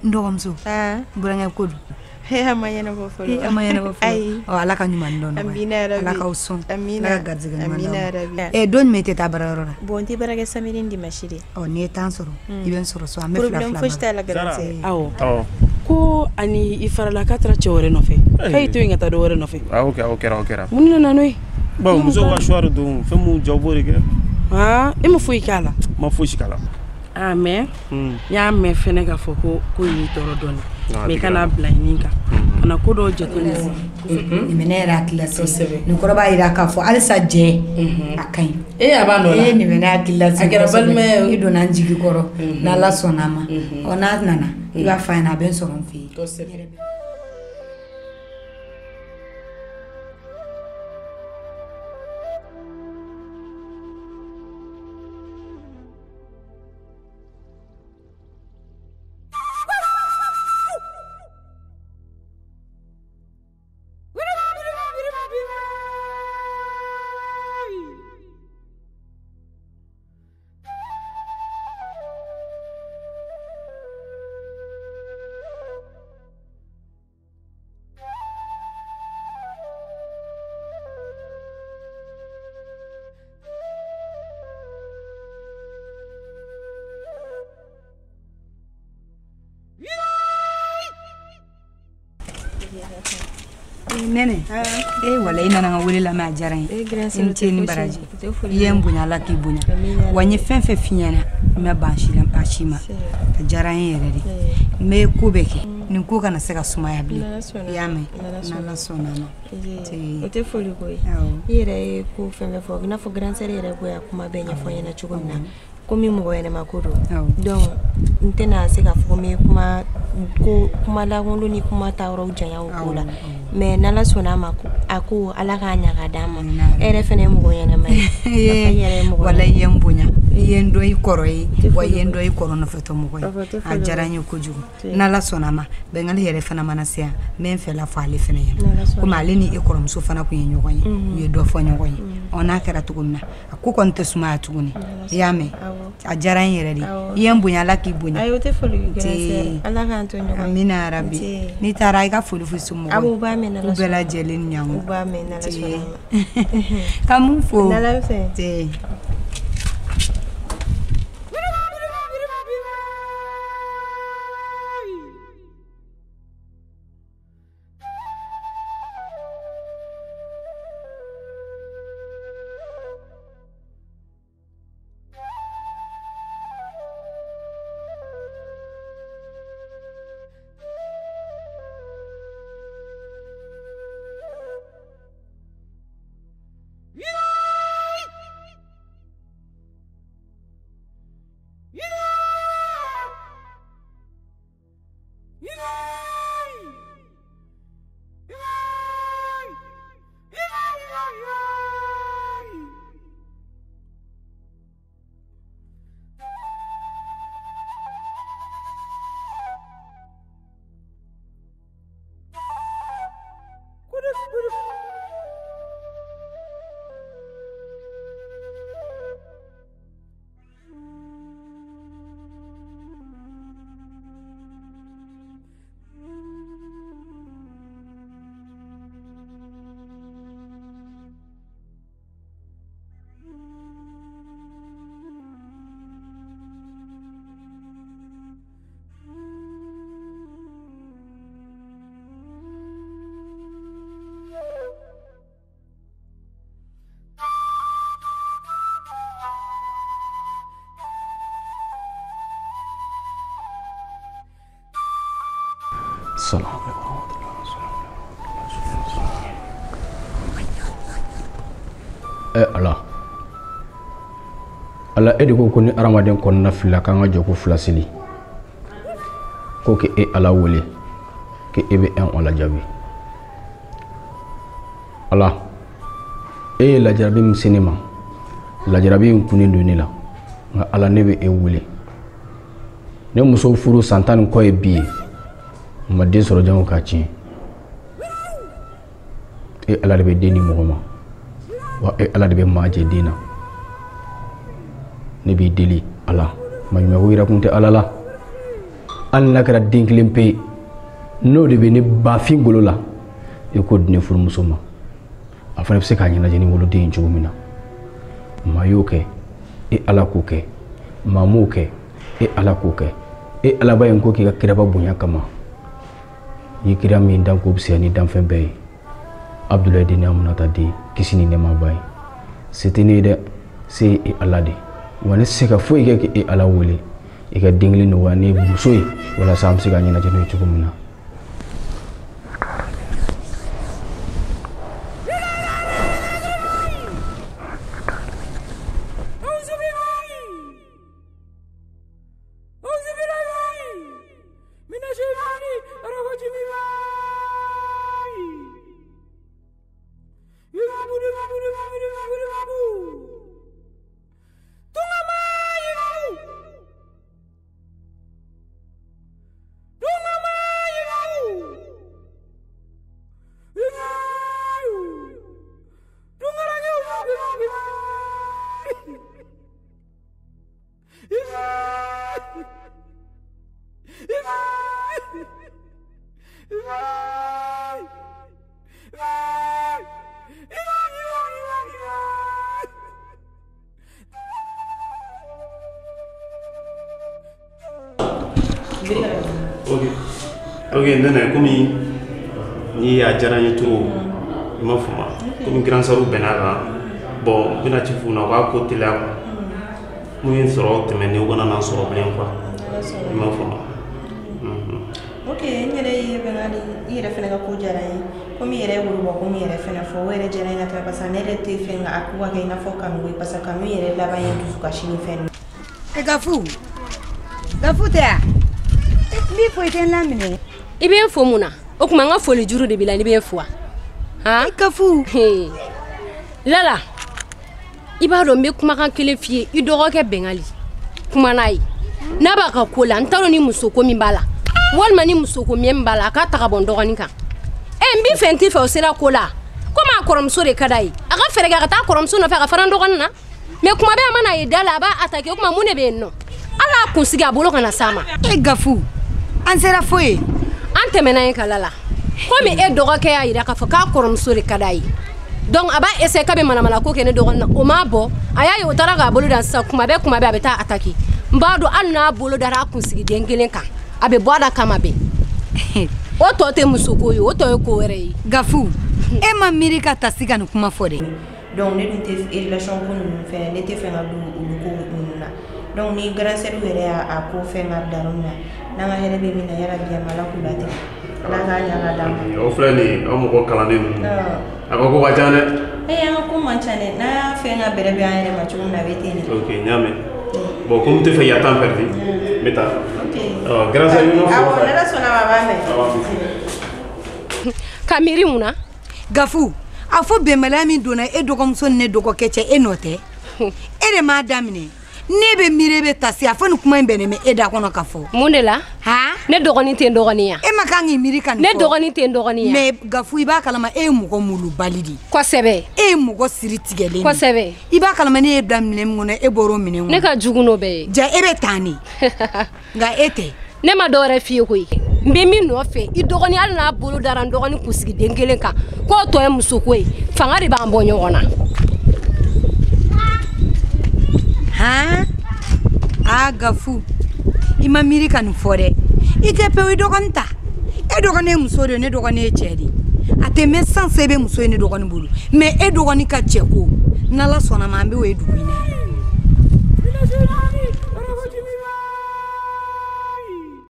N dɔgɔmuso n burankɛ ko dun? A ma ɲɛnabɔ fɔlɔ. A ma ɲɛnabɔ fɔlɔ. Ayi. Ɔ Ala ka ɲuman dɔn nɔgɔya. Amina yarabi. Ala k'aw sɔn. Amina. Ala ka garijɛgɛ ɲuman Amina d'aw ma. yarabi. Don jumɛn i tɛ taa baarayɔrɔ la? Bon n tɛ baara kɛ samedi ni dimanche de. Ɔ n'i ye temps sɔrɔ i bɛ n sɔrɔ so an bɛ fila Problème fila fosi t'a la baro. grande sœur. Awɔ. Awɔ. Ko ani i farala k'a taara cɛ wɛrɛ nɔfɛ. K'a y'i to yen ka taa dɔ wɛrɛ nɔfɛ. Awɔ kɛ, o kɛra, o kɛra. Mun nana n'o ye? Bon musow ka choix de don, fɛn m'u diya u b'o de kɛ. Aa e ma foyi k'a la? N ma fosi k'a la. Ah mais n y'a mɛn fɛnɛ k'a fɔ ko ko in y'i tɔɔrɔ dɔɔnin. Ah, Mais i digira. kana bila i nin kan. Kana ko dɔw jateminɛ. Nin bɛ ne yɛrɛ hakili lasigi. Nin kɔrɔ b'a jira k'a fɔ halisa jɛ a ka ɲi. Ee a b'a nɔ la. Ee nin bɛ ne hakili lasigi. A kɛra balima ye o. I donna n jigi kɔrɔ. N'Ala sɔnna a ma. Ɔ n'a nana i b'a f'a ɲɛna a bɛ n sɔrɔ n fɛ yen. Kosɛbɛ. Nɛnɛ ee wala i nana n ka wele lamɛn a diyara n ye. I ni ce ni baraji. I ye n bonya Ala k'i bonya. Wa n ye fɛn fɛn f'i ɲɛna n ma ban si la a si ma. A diyara n ye yɛrɛ de. N bɛ ko bɛɛ kɛ nin ko kana se ka sumaya bilen. I y'a mɛn? N'Ala sɔnna a ma. O tɛ foli ko ye. I yɛrɛ ye ko fɛn fɛn fɔ i n'a fɔ grande sœur yɛrɛ ko ya kuma bɛɛ ɲɛfɔ n ɲɛna cogo min na. Komi mɔgɔ ɲɛnama ko don. Donc n tɛna se k'a fɔ ko n bɛ kuma ko kuma lankolon ni kuma taayɔrɔw janya o ko la. Mais n'Ala sɔnna a ma a ko Ala k'a ɲa ka d'an ma. E yɛrɛ fɛnɛ ye mɔgɔ ɲɛnama ye. I yɛrɛ ye mɔgɔ Wala i ye n bonya. I ye n dɔn i kɔrɔ ye. Wa i ye n dɔn i kɔrɔ nɔfɛtɔ mɔgɔ ye. A diyara n ye kojugu. N'Ala sɔnna a ma Bɛngali yɛrɛ fana mana se yan n bɛ n fɛla fɔ ale fana ɲɛna. Komi ale ni e kɔrɔmuso fana tun ye ɲɔgɔn ye. U ye dɔ fɔ ɲɔgɔn ye. Ɔ n'a kɛra cogo min na a ko kɔni tɛ sumaya tuguni. I y'a mɛn? A diyara n yɛrɛ de. I ye n bonya Ala k'i bonya. Ayi o tɛ foli ye grande sœur. Ala k'an to ɲɔgɔn ye. Amina yarabi. N'i taara i ka foli fɔ somɔgɔw ye. Awɔ u b'a mɛn n'Ala K'u bɛɛ sɔnna. lajɛlen ni ɲankuma. U b'a mɛn n'Ala sɔnna a ma. Ka mun fo? N'Ala fɛ. Ala Ala e de ko ko ni hadamaden kɔnɔna filila k'an ka jɔ ko fila seli ko k'e Ala wele k'e bɛ an Ala jaabi Ala e ye lajarabi min se ne ma lajarabi in kunnen don ne la nka Ala ne bɛ e wele ne muso furu san 10 ni kɔ ye bi ye n ma den sɔrɔ jango k'a tiɲɛ e Ala de bɛ den di mɔgɔ ma wa e Ala de bɛ maa jɛ den na ne b'i deli Ala maɲumako yɛrɛ kun tɛ Ala la Hali n'a kɛra den kelen pe ye, n'o de bɛ ne bafin golo la, e k'o di ne furumuso ma. A fana bɛ se k'a ɲɛnajɛ ni woloden ye cogo min na. Maa y'o kɛ, e Ala k'o kɛ. Maa m'o kɛ, e Ala k'o kɛ. E Alaba in ko k'i ka kiraba bonya kama. N'i ye kira min dan k'o fisaya ni danfɛn bɛɛ ye. Abdoulaye den ni Aminata den, kisi ni nɛɛma b'a ye. Se tɛ ne ye dɛ, se ye e Ala de. Wa ne tɛ se ka foyi kɛ k'e Ala wele. I ka den kelen nɔgɔya ne muso ye walasa an bɛ se ka ɲɛnajɛ n'o ye cogo min na. Ok, nene komi ni y'a diyara n ye trop i m'a faamu komi grand sœur bɛn'a kan bon n bɛna ci f'u ɲɛna u k'a ko teliya quoi mun ye n sɔrɔ tɛmɛnen u kana na n sɔrɔ bilen quoi i m'a faamu. Ok, n yɛrɛ ye Bengali i yɛrɛ fana ka ko diyara n ye komi i yɛrɛ ye worobɔ ko min yɛrɛ fana fɔ o yɛrɛ diyara n ye ka tɛmɛ parce que ne yɛrɛ tɛ fɛn a ko ka kɛ i n'a fɔ kanu ko ye parce que kanu yɛrɛ laban ye dusukasi ni fɛn. E Gafu, Gafu tɛ yan? N b'i fo i tɛ n laminɛ. I bɛ n fo mun na? O tuma n ka foli juru de b'i la n'i bɛ n fo wa? Han? Gafu. Lala, i b'a dɔn n bɛ kumakan kelen f'i ye i dɔgɔkɛ Bengali kuma n'a ye n'a b'a ka ko la n t'a dɔn ni musoko min b'a la walima ni musoko min b'a la a k'a ta ka bɔ n dɔgɔnin kan. Ɛ n b'i fɛ n t'i fɛ o sera ko la komi a kɔrɔmuso de ka d'a ye a ka fɛɛrɛ kɛ a ka taa kɔrɔmuso nɔfɛ a ka fara n dɔgɔnin na mais kuma bɛɛ a mana ye da la a b'a attaquer o tuma mun de bɛ yen nɔ ala y'a kunsigi a bolo kana s'a ma. E Gafu, an sera foyi ye. An tɛmɛna yen ka Lala komi e dɔgɔkɛ y'a jira k'a fɔ k'a kɔrɔmuso de ka d'a ye donc a b'a essayer k'a bɛ manamana ko kɛ ne dɔgɔnin na o m'a bɔ a y'a ye o taara k'a bolo da sisan kuma bɛɛ a bɛ taa attaquer n b'a dɔn hali n'a bolo dara a kunsigiden kelen kan a bɛ bɔ a da kama bɛɛ o tɔ tɛ musoko ye o tɔ ye ko wɛrɛ ye. Gafu, e ma miiri ka tasi ka nin kuma fɔ dɛ. Donc ne dun tɛ relation ko ninnu fɛn ne tɛ fɛn ka don olu ko ninnu na donc ni grand sœur yɛrɛ y'a ko fɛn ka bila yɔrɔ min na n'an ka hɛrɛ bɛ min na yarabi a ma Ala k'u latigɛ Ala k'a ɲa ka d'an ma. O filɛ nin ye aw mɔgɔ kalannen ninnu a ka ko ka ca dɛ. Ee an ka ko man ca dɛ n'an y'a fɛn ka bɛrɛ bɛn an yɛrɛ ma cogo min na a bɛ ten de. Ok, n y'a mɛn bon komi n tɛ fɛ i ka temps perdu n bɛ taa. Ok. Ɔ grand sœur i bɛ n ka fo. Awɔ n'Ala sɔnna ma a b'a mɛn. Ka miiri mun na? Gafu, a fɔ bɛnbaliya min donna e dɔgɔmuso ni ne dɔgɔkɛ cɛ e nɔ tɛ e de m'a daminɛ ne bɛ miiri e bɛ tasi a fɔ nin kuma in bɛnnen bɛ e da kɔnɔ ka fɔ. Mun de la? Ne dɔgɔnin tɛ n dɔgɔnin ya. E ma kan k'i miiri ka nin fɔ. Ne dɔgɔnin tɛ n dɔgɔnin ya. Mais Gafu i b'a kalama e ye mɔgɔ molobali de ye. Kosɛbɛ. E ye mɔgɔ siri tigɛlen de ye. Kosɛbɛ. I b'a kalama ne ye bila minɛ min kɔnɔ e bɔr'o minɛ kɔnɔ. Ne ka jugu n'o bɛɛ ye. Ja e bɛ tan de nka e tɛ. Ne ma dɔwɛrɛ f'i ye koyi. N bɛ min nɔfɛ i dɔgɔnin hali n'a bolo dara n dɔgɔnin kunsigiden kelen kan k'o tɔ ye musoko ye fanga de b'an bɔ ɲɔgɔn na. Han aa Gafu i ma miiri ka nin fɔ dɛ i tɛ pewu i dɔgɔnin ta e dɔgɔnin ye muso de ye ne dɔgɔnin ye cɛ de ye a tɛ mɛn san se bɛ muso ye ne dɔgɔnin bolo mais e dɔgɔnin ka cɛ ko n'Ala sɔnna ma an bɛ o ye dugu in na.